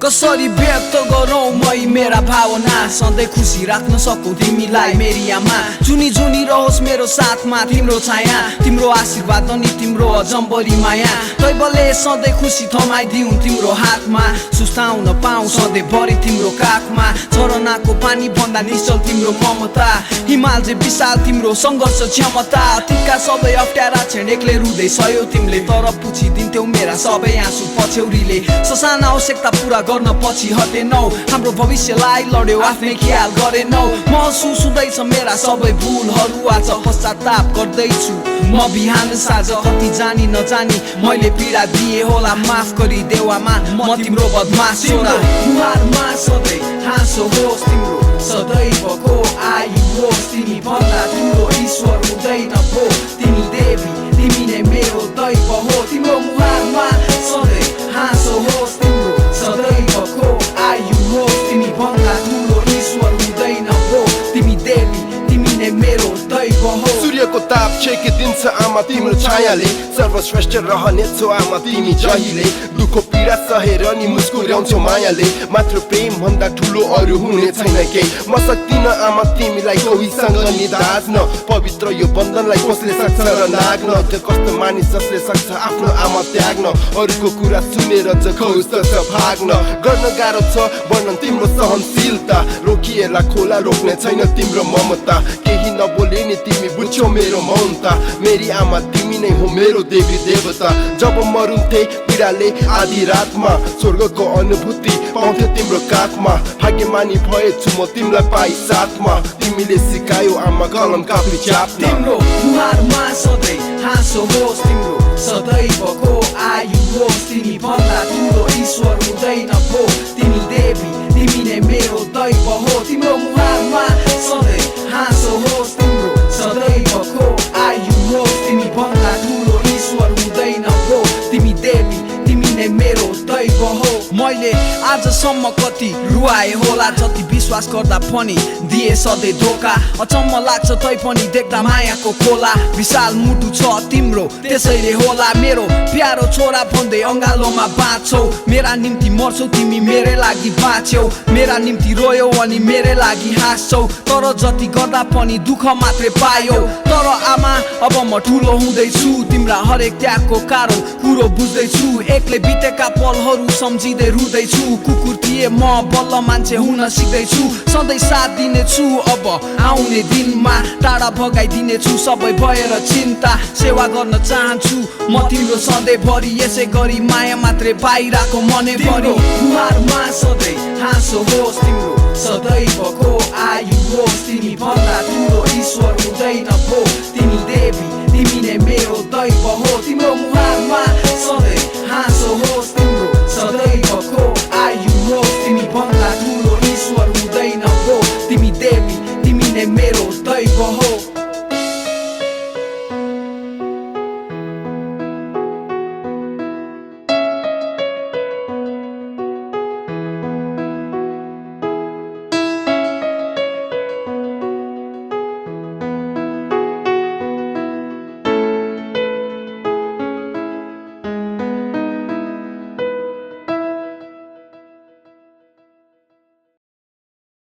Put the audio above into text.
कसरी व्यक्त गरौँ मै मेरा भावना सधैँ खुसी राख्न सकौ तिमीलाई मेरी आमा जुनी जुनी रहोस् मेरो साथमा तिम्रो छाया तिम्रो आशीर्वाद अनि तिम्रो अजम्बरी माया तैबले सधैँ खुसी थमाइदिउँ तिम्रो हातमा सुस्ताउन पाऊँ सधैँ भरि तिम्रो काखमा झरनाको पानी भन्दा निश्चल तिम्रो ममता हिमाल चाहिँ विशाल तिम्रो सङ्घर्ष क्षमता अतीतका सबै अप्ठ्यारा क्षण एक्लै रुँदै सयो तिमीले तर पुछिदिन्थ्यौ मेरा सबै आँसु पछ्यौरीले ससाना आवश्यकता पुरा गर्न पछि हटेनौ हाम्रो भविष्यलाई लड्यौ आफ्नै ख्याल गरेनौ महसुस हुँदैछ मेरा सबै भुलहरू आज पश्चाताप गर्दैछु म बिहान साँझ कति जानी नजानी मैले पीडा दिए होला माफ गरिदेऊ आमा म तिम्रो बदमास छोरा मुहारमा सधैँ हाँसो होस् तिम्रो सदैवको आयु होस् तिमी भन्दा तिम्रो ईश्वर हुँदैन भो तिमी देवी तिमी नै मेरो दैव हो तिम्रो मुहारमा सधैँ हाँसो होस् तिम्रो सदैवको आयु होस् तिमी भन्दा ठुलो ईश्वर हुँदैन भो तिमी देवी तिमी नै मेरो दैव हो सूर्यको ताप छेकिदिन्छ आमा तिम्रो छायाले सर्वश्रेष्ठ रहनेछौ आमा तिमी जहिले दुःख पीडा सहेर नि मुस्कुराउँछौ मायाले मात्र प्रेम भन्दा ठुलो अरू हुने छैन केही म सक्दिन आमा तिमीलाई कोहीसँग निधाज्न पवित्र यो बन्धनलाई कसले सक्छ र नाग्न त्यो कस्तो मानिस जसले सक्छ आफ्नो आमा त्याग्न अरूको कुरा सुनेर जखौस भाग्न गर्न गाह्रो छ वर्णन तिम्रो सहनशीलता रोकिएला खोला रोक्ने छैन तिम्रो ममता केही नबोले नि तिमी बुझ्छौ मेरो मौनता मेरी आमा तिमी नै हो मेरो देवी देवता जब मरुन्थे पीडाले आधी रातमा स्वर्गको अनुभूति पाउँथ्यो तिम्रो काखमा भाग्यमानी भएछु म तिमीलाई पाइ साथमा तिमीले सिकायो आमा कलम काफी चाप्न तिम्रो मुहारमा सधैँ हाँसो होस् तिम्रो सदैवको आयु होस् तिमी भन्दा ठुलो ईश्वर हुँदैन भो तिमी देवी तिमी नै मेरो दैव हो तिम्रो मुहारमा सधैँ हाँसो होस् तिम्रो सदैवको आयु होस् तिमी भन्दा ठुलो ईश्वर हुँदैन भो तिमी देवी तिमी नै मेरो दैव हो मैले आजसम्म कति रुवाए होला जति विश्वास गर्दा पनि दिए सधैँ धोका अचम्म लाग्छ तै पनि देख्दा मायाको खोला विशाल मुटु छ तिम्रो त्यसैले होला मेरो प्यारो छोरा भन्दै अङ्गालोमा बाँच्छौ मेरा निम्ति मर्छौ तिमी मेरै लागि बाँच्यौ मेरा निम्ति रोयौ अनि मेरै लागि हाँस्छौ तर जति गर्दा पनि दुःख मात्रै पायौ तर आमा अब म ठुलो हुँदैछु तिम्रा हरेक त्यागको कारण कुरो बुझ्दैछु एक्लै बितेका पलहरू सम्झिँदै रुँदैछु कुकुर थिए म बल्ल मान्छे हुन सिक्दैछु सधैँ साथ दिनेछु अब आउने दिनमा टाढा भगाइदिनेछु सबै भएर चिन्ता सेवा गर्न चाहन्छु म तिम्रो सधैँभरि यसै गरी माया मात्रै पाइरहेको मनैभरि मुहारमा सधैँ हाँसो होस् तिम्रो सदैवको आयु होस् तिमी भन्दा ठुलो ईश्वर हुँदैन भो तिमी देवी तिमी नै मेरो दैव हो